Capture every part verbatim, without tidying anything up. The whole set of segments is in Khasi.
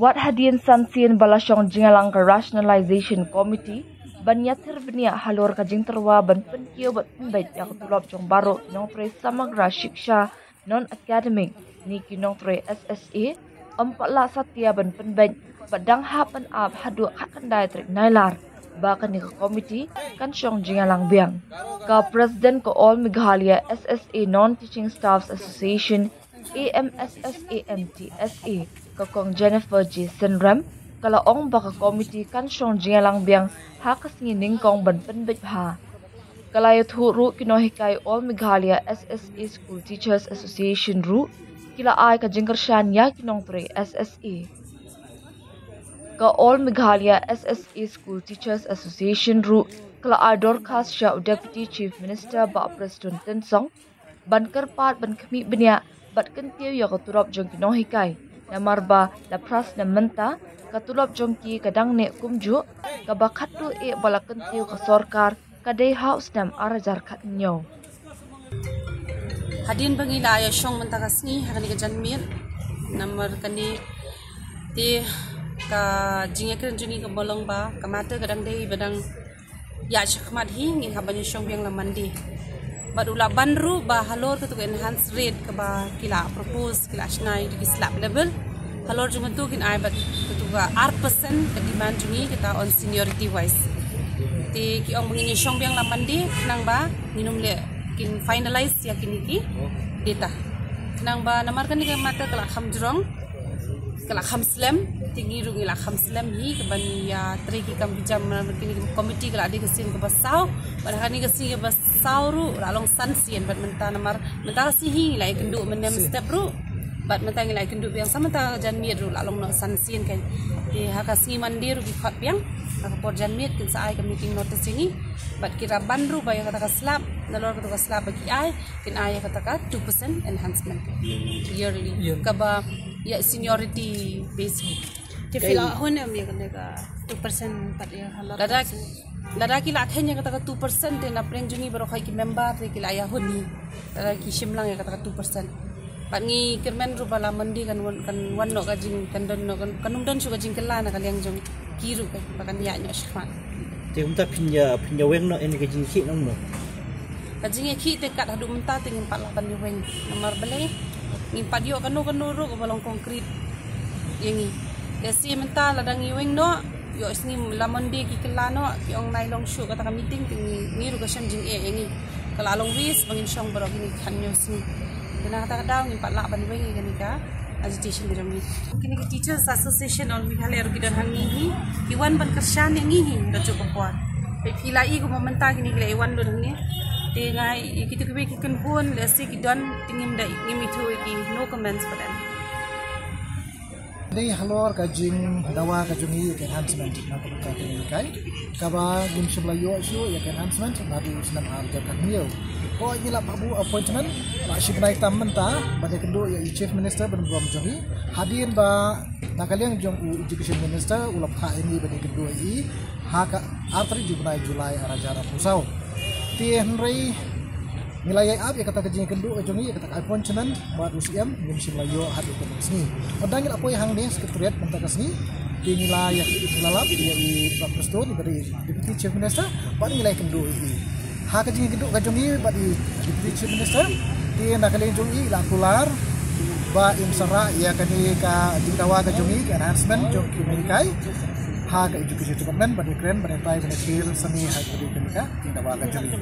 Wat hadien san sien ba la shong jingïalang ka Rationalization Committee ban ïathir bniah halor ka jingtyrwa ban pynkiew bad pynbeit ïa ka tulop jong baroh ki nongtrei Samagra Shiksha non-academic ne ki nongtrei S S A, ym pat lah satia ban pynbeit bad dang hap ban ap haduh khatkhyndai tarik Nailar ba kane ka komiti kan shong jingïalang biang. Ka President ka All Meghalaya S S A Non-Teaching Staffs Association, A M S S A N T S A, ka Kong Jennifer J Synrem, ka la ong ba ka komiti kan shong jingïalang biang ha ka sngi nyngkong ban pynbeit bha. Ka la ïathuh ruh ki nonghikai All Meghalaya S S A School Teachers Association ruh ki la ai ka jingkyrshan ïa ki nongtrei S S A. Ka All Meghalaya S S A School Teachers Association ruh ka la ai dorkhas sha u Deputy Chief Minister Bah Prestone Tynsong ban kyrpad ban khmih bniah bad kyntiew ïa ka tulop jong ki nonghikai, namar ba la phra snem mynta ka tulop jong ki ka dang neh kumjuh, kaba khatduh eh ba la kyntiew ka sorkar ka dei ha u snem ar hajar khathynñiew. Hadien ba ngi la ïa shong mynta ka sngi ha kane ka janmiet, namar kane te ka jingïakren jong ngi ka ba long ba ka matter ka dang dei ba dang ïa shakhmat hi, ngin hap ban ïa shong biang la Monday. Bad u la ban ruh ba halor katu ka enhanced rate kaba ki la propose, ki la shna ïa ki slab level, halor jong katu kin ai bad katu ka ar percent ka demand jong ngi kata on seniority wise. Te ki ong ba ngin ïa shong biang la Monday, khnang ba ngin ym leh, kin finalize ïa kine ki data. Khnang ba namar kane ka matter ka la kham jrong, ka la kham slem, te ngi ruh ngi la kham slem hi, ka ban ïa trei ki kam ki jam, namar kine ki committee ka la dei ka sien kaba saw, bad ha kane ka sien kaba saw ruh la long san sien, bad mynta namar mynta ka sngi hi ngi la ïakynduh mynne mynstep ruh, bad mynta ngi la ïakynduh biang sa mynta janmiet ruh la long noh san sien kan. Te ha ka sngi Monday ruh ki khot biang, ha ka por janmiet kin sa ai ka meeting notice ïa ngi, bad ki la ban ruh ba ïa kata ka slab, nalor kata ka slab ba ki ai, kin ai ïa kata ka two percent enhancement yearly. Yearly. Kaba ïa seniority base. Te phi la hun em ïa kane ka two percent pat ïa halor. Lada, lada ki la kheiñ ïa kata ka two percent te na pdeng jong ngi baroh khoit ki member te ki la ïa hun hi. Lada ki shim lang ïa kata ka two percent. Bad ngi kyrmen ruh ba la Monday kan wan, kan wan noh ka jing, kan don noh, kan, kan ym don shuh ka jingkylla na ka liang jong ki ruh kan, ba kan ïaid noh shakhmat. Te kumta phin ïa, phin ïa weng noh ïa kane ka jingïakhih noh mo? Ka jingïakhih te kat haduh mynta te ngim pat lah ban ïa weng. Namar balei? Ngim pat ïoh kano kano ruh kaba long concrete ïa ngi. Te shi mynta lada ngi weng noh, ïoh sngi la Monday ki kylla noh, ki ong nai long shuh kata ka meeting, te ngi, ngi ruh ka shem jingeh ïa ngi. Ka la long waste ba ngin shong baroh kine ki khathynñiew sngi. Te na kata ka daw ngim pat lah ban weng ïa kane ka agitation ka jong ngi. Kine ki Teachers Association All Meghalaya ruh ki don hangne hi, ki wan ban kyrshan ïa ngi hi, ka juh ka por. Phi la i kumba mynta kine ki la i wan lut hangne. Te nga i kito kiwei ki kynhun lehse ki don, te ngim da, ngim ithuh ïa ki, no comments for them. Dei halor ka jingdawa ka jong ngi ïa ka enhancement na ka bynta ka jinghikai, kaba ngim shym la ïoh shuh ïa ka enhancement naduh u snem ar hajar khathynñiew. Ko ngi la buh appointment, la shi bnai tam mynta ban ïakynduh ïa i Chief Minister ban burom jong ngi. Hadien ba na ka liang jong u Education Minister u la phah ïa ngi ban ïakynduh ïa i ha ka ar tarik jong u bnai July ar hajar arphew saw. Te hynrei ngi la ïai ap ïa kata ka jingïakynduh ka jong ngi, ïa kata ka appointment bad u C M, ngim shym la ïoh haduh kane ka sngi. Ynda ngi la poi hangne Secretariat mynta ka sngi, te ngi la ïa, ngi la lap ïa i Bah Prestone, i ba dei Deputy Chief Minister, bad ngi la ïakynduh ïa i. Ha ka jingïakynduh ka jong ngi bad i Deputy Chief Minister, te na ka liang jong i la kular ba im shah rah ïa kane ka jingdawa ka jong ngi, ka enhancement jong ki nonghikai ha ka Education Department, ban ïakren, ban ïatai, ban ïakren sani ha kane ka jingdawa ka jong ngi.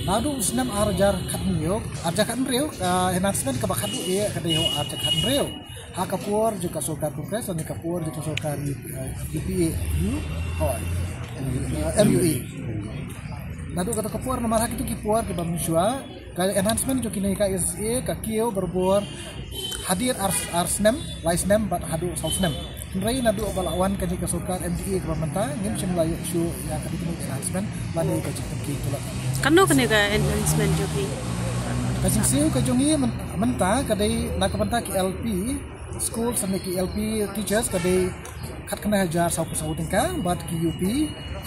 Naduh u snem ar hajar khathynñiew, ar hajar khathynriew, ka enhancement kaba khatduh eh ka dei ha u ar hajar khathynriew. Ha ka por jong ka sorkar Congress lane ka por jong ka sorkar, eh, U P A, U, oh, eh, M U A. Naduh kata ka por namar ha kito ki por kiba mynshuwa, ka enhancement jong ki nonghikai S S A ka kiew barabor hadien ar, ar snem, lai snem bad haduh saw snem. Hynrei naduh ba la wan kane ka sorkar M D A kaba mynta, ngim shym la ïoh shuh ïa kane ka enhancement lane ka jingpynkhih tulop. Kano kane ka enhancement jong phi? Ka jingsiew ka jong ngi myn-, mynta ka dei na ka bynta ki L P schools ne ki L P teachers ka dei khatkhyndai hajar sawphew saw tyngka, bad ki U P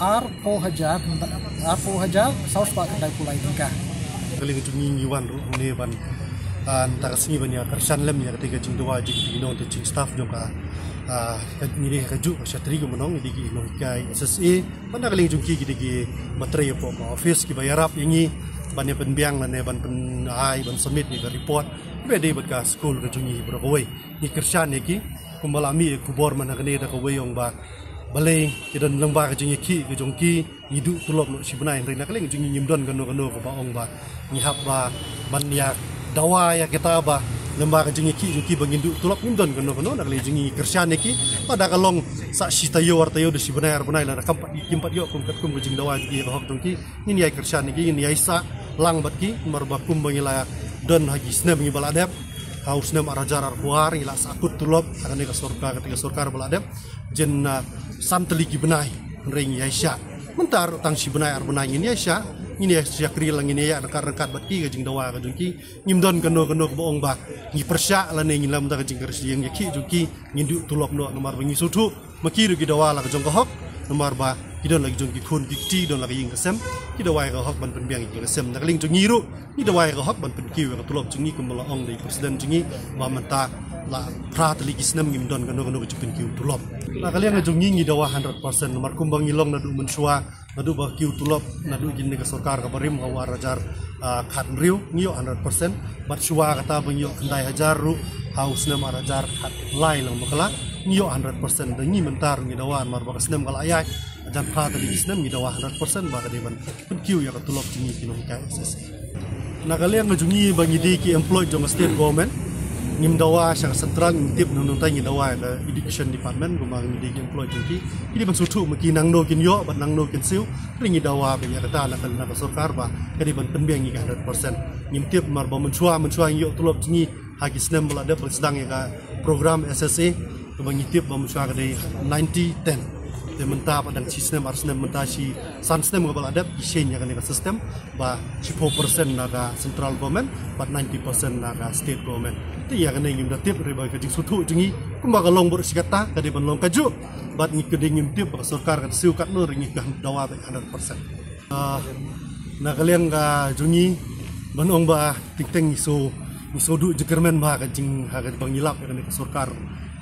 arphew hajar, arphew hajar saw spah khyndaiphew lai tyngka. Ka liang jong ngi ngi wan ruh hangne ban, ah, mynta ka sngi ban ïa kyrshan lem ïa kata ka jingdawa jong ki nongteaching staff jong ka Ah, ka ngi dei ka juk ka shatri ka mynong, ngi dei ki nonghikai S S A. Ban da ka liang jong ki, ki dei ki ba trei hapoh ka office, ki ba ïarap ïa ngi ban ïa pynbiang lane ban pynai ban submit ïa ka report ba dei bad ka skul ka jong ngi baroh kawei. Ngi kyrshan ïa ki, kumba la mih ïa ka khubor mynta kane da kawei ong ba balei ki don lyngba ka jingïakhih ka jong ki, ngi duh tulop noh shi bnai, hynrei na ka liang jong ngi ngim don kano kano kaba ong ba ngi hap ba ban ïa dawa ïa kita ba lyngba ka jingïakhih jong ki ba ngin duh tulop, ngim don kano kano. Na ka liang jong ngi kyrshan ïa ki, lada ka long sa shi taïew ar taïew da shi bnai ar bnai, lada kam pat, kim pat ïoh kum katkum ka jingdawa jong ki ïa ka hok jong ki, ngin ïai kyrshan ïa ki, ngin ïai sah lang bad ki, namar ba kumba ngi la don ha ki snem ngi ba la dep, ha u snem ar hajar arphew ar ngi la sahkut tulop ha kane ka sorkar, kata ka sorkar ba la dep, jin, ah, san tylli ki bnai, hynrei ngi ïai shah. Mynta ruh tang shi bnai ar bnai ngin ïai shah, ngin ïai shakri lang, ngin ïai ryngkat ryngkat bad ki ka jingdawa ka jong ki. Ngim don kano kano kaba ong ba ngi pyrshah lane ngin lam da ka jingkyrshan ïa ki jong ki, ngin duh tulop noh, namar ba ngi sngewthuh ma ki ruh ki dawa la ka jong ka hok, namar ba ki don la ki jong ki khun ki kti, don la ka ïing ka sem, ki dawa ïa ka hok ban pynbiang ïa ka sem. Na ka liang jong ngi ruh ngi dawa ïa ka hok ban pynkiew ïa ka tulop jong ngi, kumba la ong da i president jong ngi ba mynta la phra tylli ki snem ngim don kano kano ka jingpynkiew tulop. Na ka liang jong ngi ngi dawa hundred percent, namar kumba ngi long naduh mynshuwa, naduh ba kiew tulop naduh jin ne ka sorkar kaba rim ha u ar hajar, ah, khathynriew, ngi ïoh hundred percent. Bad shuwa kata ba ngi ïoh khyndai hajar ruh ha u snem ar hajar khatlai lang bakla, ngi ïoh hundred percent. Da ngi mynta ruh ngi dawa, namar ba ka snem ka la ïaid, hajan phra tylli ki snem, ngi dawa hundred percent ba ka dei ban pynkiew ïa ka tulop jong ngi ki nonghikai S S A. Na ka liang jong ngi ba ngi dei ki employed jong ka state government, ngim dawa sha ka central, ngim tip na nongtai, ngi dawa ïa ka education department, kumba ngi dei ki employed jong ki. Ki dei ban sngewthuh ma ki nangno kin ïoh bad nangno kin siew. Hynrei ngi dawa ba ïa kata na ka, na ka sorkar ba ka dei ban pynbiang ïa ki hundred percent. Ngim tip, namar ba mynshuwa mynshuwa ngi ïoh tulop jong ngi ha ki snem ba la dep ba sdang ïa ka program S S A, kaba ngi tip ba mynshuwa ka dei ninety ten. Te mynta pat dang shi snem ar snem, mynta shi san snem kaba la dep, ki change ïa kane ka system ba shiphew percent na ka central government bad ninety percent na ka state government. Te ïa kane ngim da tip, hynrei ba ka jingsngewthuh jong ngi kumba ka long baroh shi katta ka dei ban long kajuh. Bad ngi ka dei ngim tip ba ka sorkar ka siew katno, hynrei ngi ka dawa ba hundred percent. Ah, na ka liang ka jong ngi ban ong ba teng teng ngi shu, ngi shu duh jingkyrmen bha ka jing, ha kaba ngi lap ïa kane ka sorkar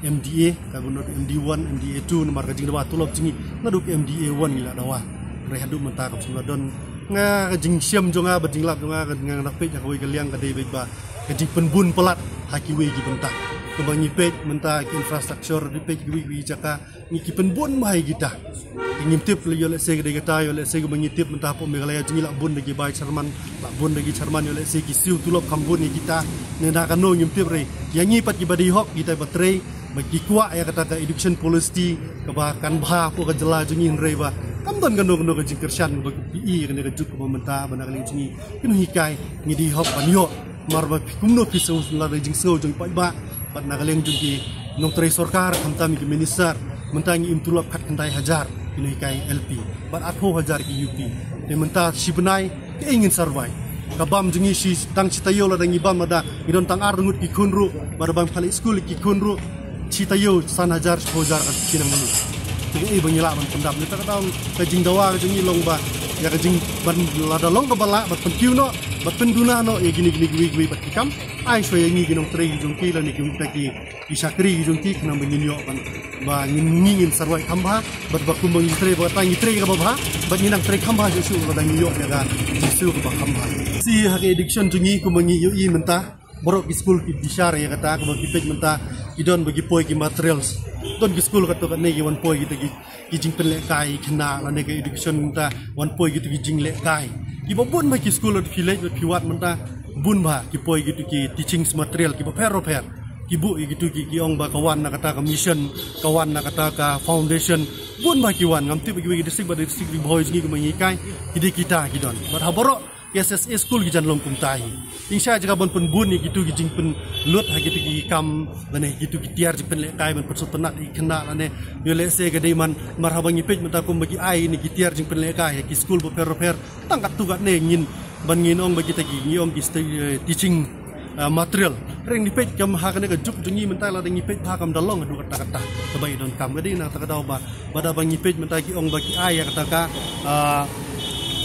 M D A, kaba nod M D one, M D A two, namar ka jingdawa tulop jong ngi naduh ka M D A one ngi la dawa. Hynrei haduh mynta kam shym la don. Nga ka jingshem jong nga bad jinglap jong nga, ka nga na peit ha kawei ka liang ka dei beit ba ka jingpynbun palat ha kiwei ki bynta. Kaba ngi peit mynta ki infrastructure, dei peit kiwei kiwei jaka ngi ki pynbun bha ïa kita. Te ngim tip la ïoh lehse ka dei kata, ïoh lehse kaba ngi tip mynta hapoh Meghalaya jong ngi la bun da ki bai chairman, la bun da ki chairman, ïoh lehse ki siew tulop kham bun ïa kita. Ne na kano ngim tip, hynrei ïa ngi pat kiba dei hok, kita ba trei, ba ki kwah ïa kata ka education policy kaba kan bha hapoh ka jylla jong ngi, hynrei ba kam don kano kano ka jingkyrshan kaba phi ïohi ïa kane ka juk kaba mynta ba na ka liang jong ngi ki nonghikai ngi dei hok ban ïoh. Namar ba kumno phi sngew la da jingsngew jong ki paidbah bad na ka liang jong ki nongtrei sorkar, khamtam ki minister, mynta ngi im tulop khatkhyndai hajar ki nonghikai L P bad arphew hajar ki U P. Te mynta shi bnai kaei ngin survive? Ka bam jong ngi shi, tang shi taïew lada ngi bam, lada ngi don tang ar ngut ki khun ruh, bad ban pynleit skul ki khun ruh, shi taïew san hajar, shiphew hajar ka shi nang manu. Te kaei ba ngi lah ban pyndap? Nangta ka daw ka jingdawa ka jong ngi long ba ïa ka jing ban, lada long kaba lah, bad pynkiew noh, bad pynduna noh ïa kine kine kiwei kiwei pat ki kam. Ai shuwa ïa ngi ki nongtrei ki jong ki lane ki, kita ki, ki shakri ki jong ki, khnang ba ngin ïoh ban, ba ngin, ngi ngin survive kham bha. Bad ba kumba ngi trei, ba ta ngi trei kaba bha, bad ngi nang trei kham bha shuh shuh lada ngi ïoh ïa ka jingsiew kaba kham bha. Shi ha ka education jong ngi, kumba ngi ïohi mynta, baroh ki skul ki bishar ïa kata, kaba ki peit mynta ki don ba ki poi ki materials. Don ki skul katto katne ki wan poi kita ki, ki jingpynlehkai khynnah, lane ka education mynta wan poi kita ki jinglehkai. Kiba bun bha ki skul, lada phi leit bad phi wad mynta, bun bha ki poi kita ki teachings material kiba pher bapher. Ki buh ïa kitu ki, ki ong ba ka wan na kata ka mission, ka wan na kata ka foundation. Bun bha ki wan, ngam tip ba kiwei ki district bad district, ri Bhoi jong ngi kumba ngi hikai, ki dei kita ki don. Bad ha baroh K S S A school ki jan long kumta hi. Ïing sha jaka ban pynbun ïa kitu ki jingpynlut ha kitu ki kam, lane kitu ki tiar jingpynlehkai ban pynsngewtynnat ïa ki khynnah, lane ïoh lehse ka dei man, namar haba ngi peit mynta kumba ki ai ïa ki tiar jingpynlehkai ha ki skul bapher bapher, tang katto katne ngin, ban ngin ong ba kita ki, ngi ong ki sta-, eh, teaching, ah, material. Hynrei ngi peit kam ha kane ka juk jong ngi mynta, lada ngi peit bha kam da long haduh katta katta kaba ïa donkam. Ka dei na kata ka daw ba, ba da ba ngi peit mynta ki ong ba ki ai ïa kata ka, ah,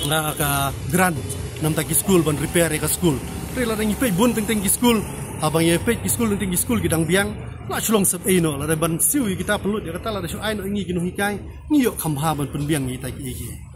ah, ka grant na bynta ki skul ban repair ïa ka skul. Hynrei lada ngi peit bun teng teng ki skul, Haba ngi peit ki skul, ngi tip ki skul ki dang biang, la shu long sep ei noh, lada ban siew ïa kita pynlut ïa kata, lada shu ai noh ïa ngi ki nonghikai, ngi ïoh kham bha ban pynbiang ïa kita ki ei ki ei.